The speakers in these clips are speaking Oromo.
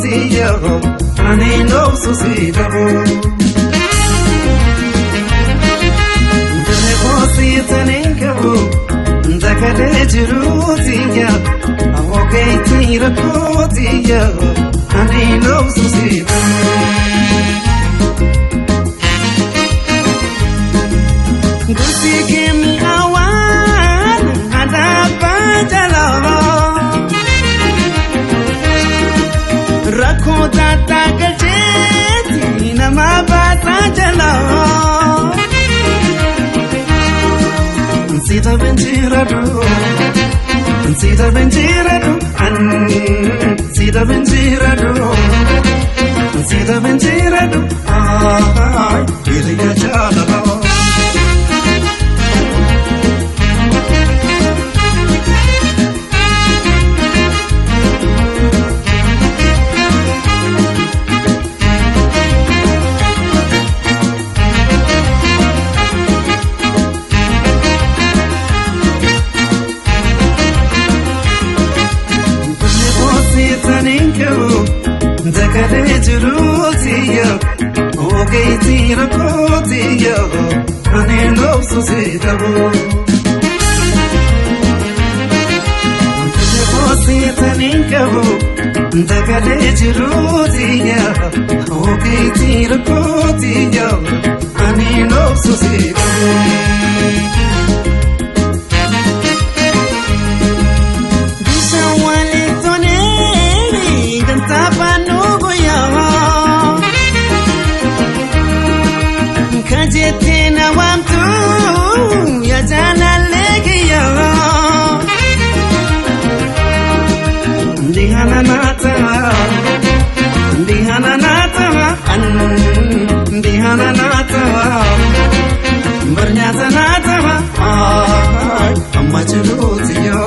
rakkootiyya ani dhoofsu si dhabu. Siitaniin qabu dagalee jiruutiyya ogeettii rakkootiyya ani dhoofsu si dhabu. Gosi keemi awwaan adabbaa jalaa rakkoo taataa galcheetti nama baasaa jalaa. Sita benjiradu, sita benjiradu, sita benjiradu, sita benjiradu, ay, hiriya jaalala. Dagalee jiruutiyya ogeettii rakkootiyya ani dhoofsu si dhabu. Siitaniin qabu dagalee jiruutiyya ogeettii rakkootiyya ani dhoofsu si dhabu. Kajettee na waamtu yaa jaalallee kiyya. Ndihana naata ndihana naata ndihana naata barnyaata naata amma jiruutiyya.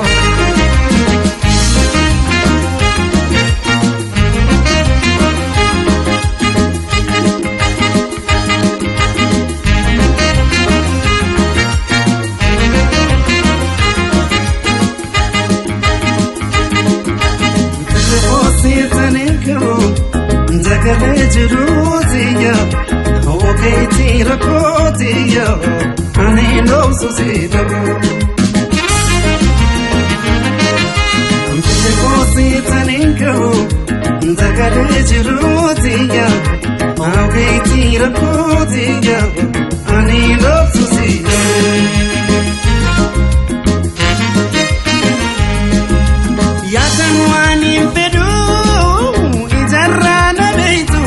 Dagalee jiruutiyya ogeettii rakkootiyya ani dhoofsu si dhabu. Siitaniin qabu dagalee jiruutiyya ogeettii rakkootiyya ani dhoofsu si dhabu. Yaadan waan hin fedhu ijaarraa na beektu.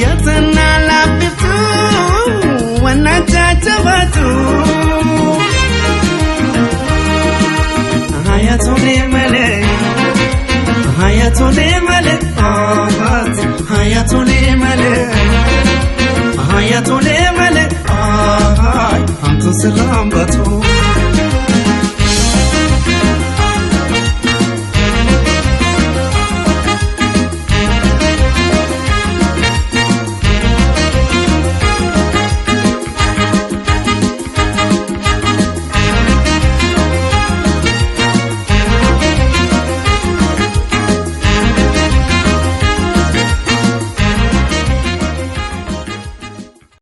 Yaadan na laaffiftu waan jajjabaatu. Haya tolee malee haya tolee malee haya tolee malee haya tolee malee hamtu sirraa.